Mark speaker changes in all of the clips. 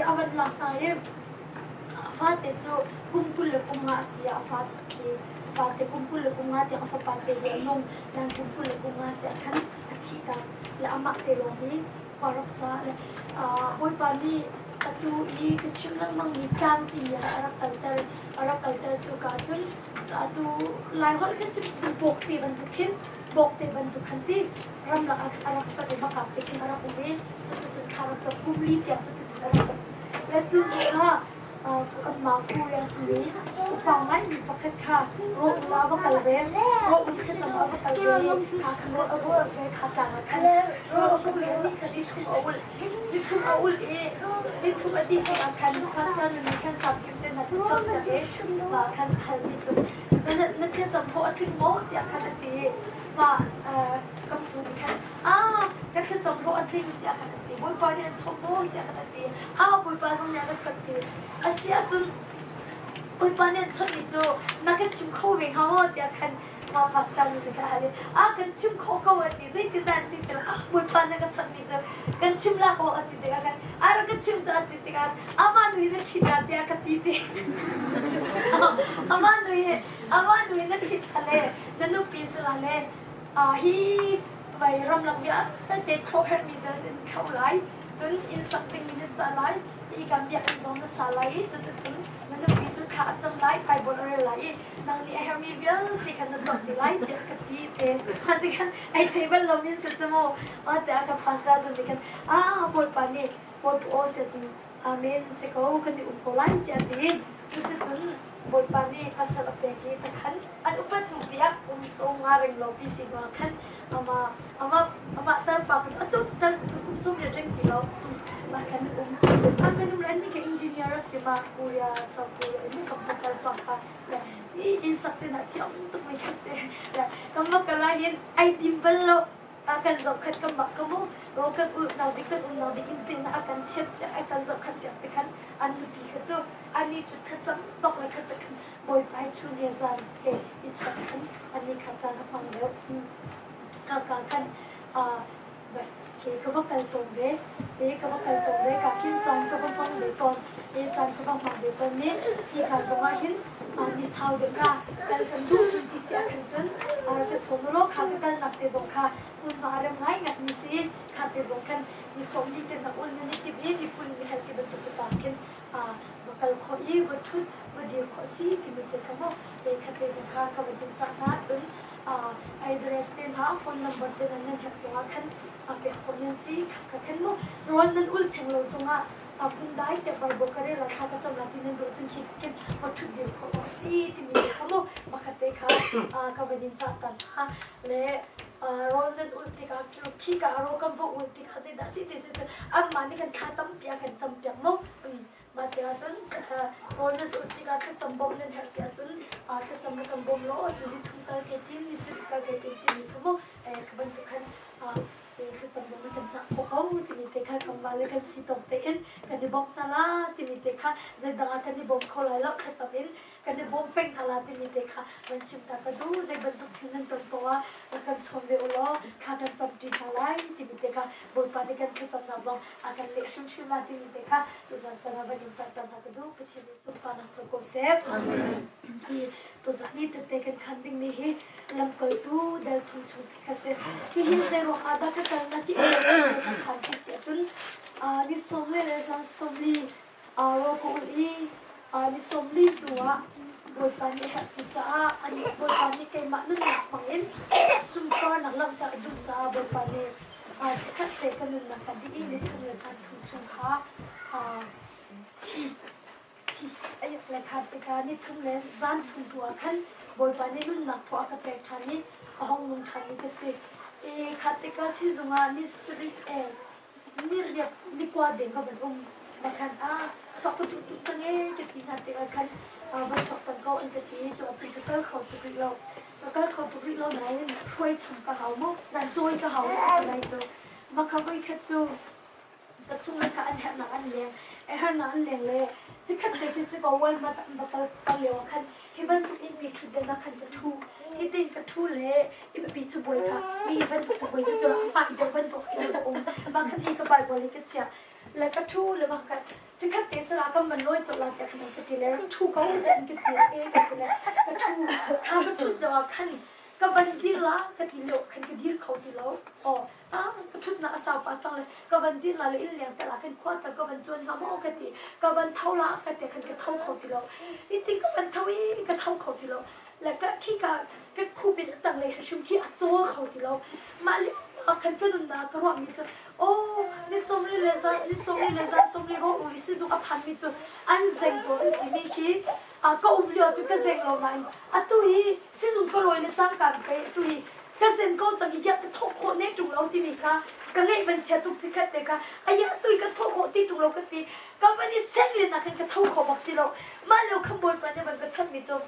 Speaker 1: A van lak hna i a fate cu kum 25 a si ah a fate fate kum 25 tiang a fapa te hi a nung. Nan kum 25 si ah khan a thih tak le amah te lawng hi khua rak sa. Le Bawipa nih atu i ka chim lengmangmi tlangpi ah a rak kalter a rak kalter cu ka cun atu Laiholh khin cun cu bawkte bantuk khin bawkte bantuk khan ti ramlak ah a rak sak i makap te khin a rak um i cuticun thla rak cam kum li tiang cuticun a rak um. Le cu hnu ah anmah Korea simi upa ngaimi pakhat kha rawl a va kal ve. Rawl thlacam ah a va kal ve i kha khan rawl a va ulh ve kha tlang ah khan rawl a va ulh i ni khat ni thum a ulh. Ni thum a ulh i ni thum a dih tikah khan pastor nu nih khan sapkim te hna kha chawnh piak i mah khan a halmi cu na thlacam phaw a tling maw tiah khan a ti i mah kan pu nih khan ah ka thlacam hlawh a tling tiah khan a ti. Bawipa nih an chawnh maw tiah khan a ti. Ah Bawipa zong nih a ka chawnh ti. A si ahcun Bawipa nih an chawnhmi cu na ka chim kho ve hnga maw tiah khan mah pastor nu nih khan a hal i ah kan chim khawh ko a ti. Zeitindah an ti tikah ah Bawipa nih a ka chawnhmi cu kan chim la ko a ti tikah khan ah rak ka chim tuah a ti tikah amah nu hi na ṭhit ah tiah ka ti ti. Amah nu hi amah nu hi na ṭhit kha le na nupi si la le hi vai ramlak vialte thlawh herhmi vialte na thlauh lai cun inn sak dingmi na sa lai i kan biakinn zong na sa lai i cuticun na nupi cu thla a cam lai Bible a rel lai i nang nih a herhmi vialte khan na tuah te lai tiah ka ti te ti khan ai thei bal lomi si cu mu tiah ka pastor tu nih khan ah Bawipa nih Bawipa aw sia cun Amen si ko kan i um ko lai tiah a ti cuticun Bawipa nih pasal a pek i takhan an upat hnu tiah kum sawm nga reng lo pi si hnu ah khan amah amah amah tarpa kha cu atu tar cu kum sawm le reng ti lo mah khan um an minung le an ka engineer a si ma Korea South Korea in ka tarpa kha i inn sak te na thiam tuk mi kha si kan va kal ah hin ai tim bal lo a kan zohkhat kan mah ka mu ro kan ulh nak dik kan um nak dik in tin a kan thiam piak a kan zohkhat piak te khan an nupi kha cu ani cu thlacam bak le khat khan bawipa chun he zan he i chawt khan ani kha caan a hmang deuh ka ka khan khi ka va kal tawn ve e ka va kal tawn ve ka khin caan ka va hmang ve tawn e caan ka va hmang ve tawn ni hi ka zong ah hin mi sau deuh ka kal kan duh ti si ah khan cun ka chawm lo kha ka kal nak te zong kha hmunhma a rem ngai ngat mi si kha te zong khan mi sawm mi te nak ul na ni tip i ni phun ni hel ti bantuk cu pa khin va kal khawh i va ṭhut va dir khawh si timi te kha mu te kha te zong kha ka va din cang hna cun address te hna phone number te nan nan herh zongah khan pek khawh nan si kha khan mu rawl nan ul theng lo zongah phundai te Bible ka rel thla ka cam la ti nan duh cun khi khin va ṭhut dir khawh zong si timi te kha mu pakhat te kha ka van in cah tan ha le rawl nan ul tikah khi ka ro kan va ul tikah zeidah si ti si cun anmah nih kan thla tampi a kan cam piak mu mah tiah cun rawl nan ul tikah thlacam bawmh nan herh si ahcun thlacam na kan bawm law tu ni thum kal ke tim ni sarih kal ke tim timi kha mu ka bantuk khan thlacam zong na kan cah khawh ko timi te kha kanmah le kan si tawk tein kan i bawmh hna la timi te kha zeidang ah kan i bawm kho lai lo thlacam in kan i bawm peng hna la timi te kha van chim ta ka duh zei bantuk thil nan ton poah ah rak kan chawn ve u law thla kan cam ṭi hna lai timi te kha Bawipa nih kan thlacamnak zong a kan leh hrimhrim la timi te kha tuzan caan ah van in cahter hna ka duh Pathian nih sunparnak co ko seh hi tuzan ni tette kan khan dingmi hi lamkaltu dal thum chung te kha si hihi zeiruang ah dah ka kal na ti ka khan ti si ahcun ni sawm le zan 40 ro ka ulh i ni 40 hnu ah Bawipa nih a herh ti caah anih Bawipa nih keimah nunnak hmangin sunparnak langhter a duh caah Bawipa nih chikkhat te ka nunnak ka dih i ni thum le zan thum chung kha thi thi le khat tikah ni thum le zan thum hnu ah khan Bawipa nih nunnak thaw a ka pek ṭhan i a hong nung ṭhanmi ka si. I khat tikah sizung ah ni sarih ni riat ni kua deng ka van um bakhan ah chuak ka duh tuk cang ee ka ti hna tikah khan va chuak cang ko an ka ti cu ahcun ka kal kho tuk rih lo ka kal kho tuk rih lo nain hruai chung ka hau mu nan cawi ka hau lai cu makha voi khat cu. Ka chung le ka an herhnak an leng. A hernak an leng le cikhat te khi si ko Walmart an va kal kal lio ah khan hi bantuk in mi ṭhutden ah khan ka ṭhu. Hitin ka ṭhu le innpi cabuai kha mi hi bantuk cabuai cu cu a hmai deuh bantuk khin a um. Mah khan hi ka Bible hi ka chiah. Le ka ṭhu le mah khan cikhat te sala kan van lawi colh la tiah khan an ka ti le rak ṭhu ko tiah an ka ti e ka ti le ka ṭhu. Kha ka ṭhut lio ah khan ka van dir la ka ti lio khan ka dir kho ti lo. Aw ah ka ṭhutnak a sau pah cang le ka van dir la le inn leng tel ah khan khua tal ka van cuan hnga maw ka ti ka van tho la ka ti khan ka tho kho ti lo i ka van tho i ka tho kho ti lo le ka khi ka ka khup in a tang lei hrim khi a cawl kho ti lo mah le ah khan ka nunnak ka ruah mi cu oh ni sawmri le za ni sawmri le za sawmri ro uri sizung a phan mi cu an zeng ko an ti mi khi ka um lio cu ka zeng lo nain atu hi sizung ka lawi le cangka pe atu hi ka zen ko cang i ka thawh khawh ne ṭung lo timi kha ka ngeih van chia tuk cikhat te kha aya tu i ka thawh khawh ti ṭung lo ka ti ka van i seng len ah khan ka tho kho bak ti lo mah lio kha bawipa nih van ka chawnh mi cu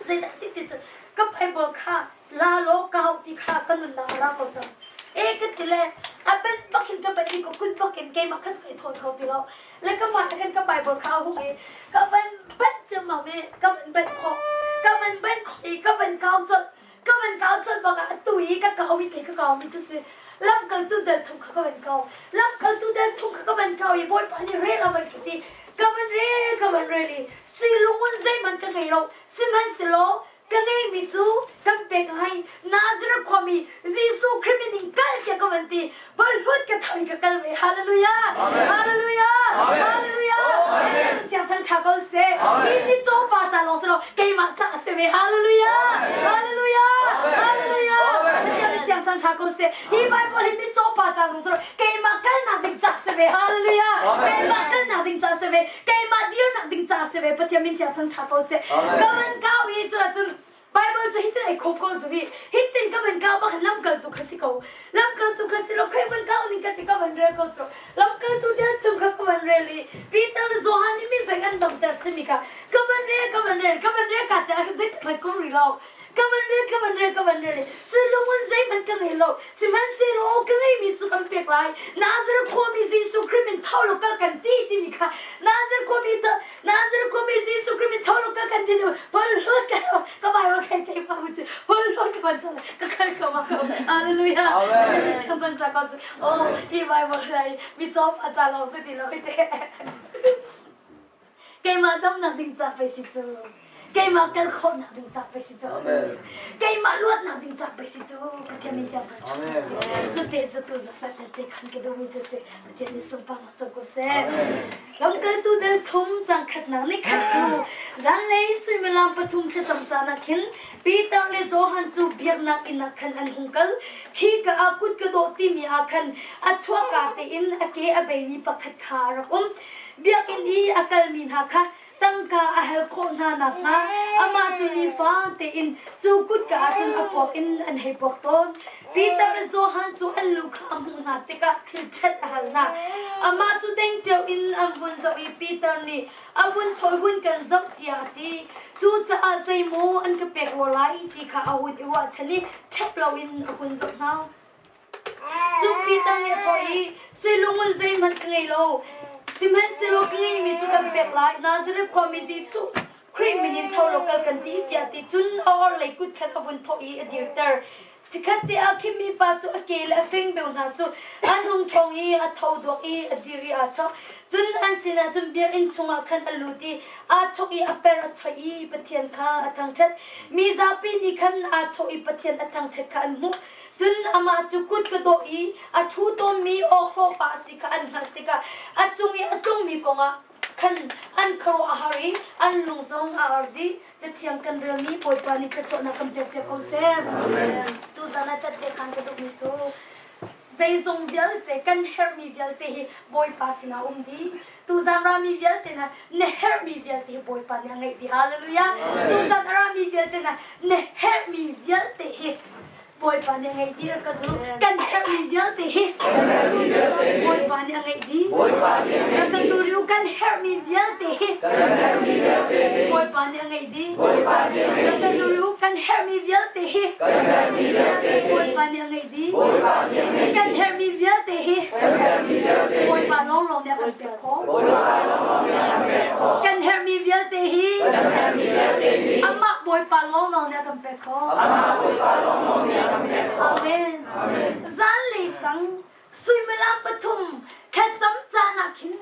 Speaker 1: zeidah si ti cu ka Bible kha la law ka hau ti kha ka nunnak a ra ko cang e ka ti le a ben bakin ka ben i ka kun bakin keimah kha cu kai thawn kho ti lo le ka mah khan ka Bible kha a hung i ka van ben ciammam i ka van ben khawh ka van ben khawh i ka van kau colh ka van kau colh bak ah atu i ka kau mi te ka kau mi cu si lamkaltu dal thum kha ka van kau lamkaltu dal thum kha ka van kau i bawipa nih rel a van ka ti ka van rel ka van rel i silungun zeihmanh ka ngei lo sihmanhsehlaw ka ngeimi cu kan pek lai Nazareth khuami Jesuh Khrih min in kal tiah ka van ti Balhut ka tho i ka kal ve. Hallelujah! Hallelujah! Hallelujah! Pathian thiang thang ṭha ko seh. Hi ni caw pa ca lawng si lo, keimah ca a si ve. Hallelujah! Hallelujah! Hallelujah! Pathian thiang thang ṭha ko seh. Hi Bible hi mi caw pa ca zong si lo, keimah kalnak ding ca si ve. Hallelujah! Keimah kalnak ding ca si ve. Keimah dirnak ding ca si ve. Pathian min thiang thang ṭha ko seh. Ka van kau i cu cun Bible cu hitin ai khop ko zu hi hitin ka van kau bak lamkaltu kha si ko lamkaltu kha si lo khoi van kau ning ka ti ka van rel ko cu lamkaltu te chung kha ka van rel i Peter le Johan nih mi zeng an dongter timi kha ka van rel ka van rel ka van rel ka te ah zei hmanh kum ri lo ka van rel ka van rel ka van rel i silungun zeihmanh ka ngei lo sihmanhsehlaw ka ngeimi cu kan pek lai Nazareth khuami Jesuh Khrih min tho lo kal kan ti timi kha Nazareth khuami Nazareth khuami Jesuh Khrih min tho lo kal kan ti Hol ka ka Bible kai te pa mu hol hol ka ban ka kal ko ma ko hallelujah ka ban ta ko oh hi Bible lai mi chop a cha lo se ti lo te keimah damnak ding ca pei si cu keimah kal khawhnak ding ca pei si cu keimah luatnak ding ca pei si cu Pathian min tiang kan si cu te cu tu zapat te khan ke do mi cu si Pathian nih sunpar nak co ko seh Lamkaltu dal thum cang khatnak ni khat cu zanlei suimilam pathum thlacam caan ah khin Peter le Johan cu biaknak inn ah khan an hung kal. Khi ka ah kut ka dawh timi ah khan a chuahka tein a ke a beimi pakhat kha a rak um. Biakinn i a kalmi hna kha tangka a hal khawh hna nakhnga amah cu nifa tein cu kutka ah cun a puak in an hei puak tawn. Peter le Johan cu an lu kha a hmuh hna tikah thil ṭhat a hal hna. Amah cu dengteo in an vun zoh i Peter nih a vun thawi hun kan zoh tiah a ti. Cucaah zeimaw an ka pek rua lai ti kha a hun i ruahchan i ṭhep loin a hun zoh hna. Cu Peter nih a thawh i, Sui lungun zeihmanh ka ngei lo, sihmanhsehlaw ka ngeihmi cu kan pek lai. Nazareth khuami Jesuh Khrih min in tho law kal kan ti tiah ti cun a orhlei kut khan a vun thawh i a dirter. Chikkhat te ah khin mipa cu a ke le a fengbeu hna cu an hung ṭhawng i a tho duak i a dir i aa chawk. Cun an sinah cun biakinn chungah khan a lut i aa chawk i a per a choih i Pathian kha a thangṭhat. Mi zapi nih khan aa chawh i Pathian a thangṭhat kha an hmuh. Cun amah cu kut ka dawh i a ṭhu tawnmi awkhlawhpa a si kha an hngalh tikah a cung i a tlungmi kongah khan an khuaruah a har i an lung zong a ar dih. Cathiang kan relmi Bawipa nih thluachuahnak kan pekpiak ko seh. Tuzan ah tat te khan ka duhmi cu zeizong vialte kan herhmi vialte hi Bawipa sinah um dih. Tuzan rami vialte na na herhmi vialte hi Bawipa nih a ngeih dih. Hallelujah. Tuzan a rami vialte na na herhmi vialte hi Bawipa nih a ngeih dih rak ka zul. Kan herhmi vialte hi Bawipa nih a ngeih dih. Rak ka zul riu. Kan herhmi vialte hi Bawipa nih a ngeih dih. Kan herhmi vialte hi Bawipa nih a ngeih dih. Kan herhmi vialte hi Bawipa lawnglawng nih a kan pek khawh. Kan herhmi vialte hi amah Bawipa lawnglawng nih a kan pek khawh. Amen. Zanlei sang suimilam pathum thlacam caan ah khin.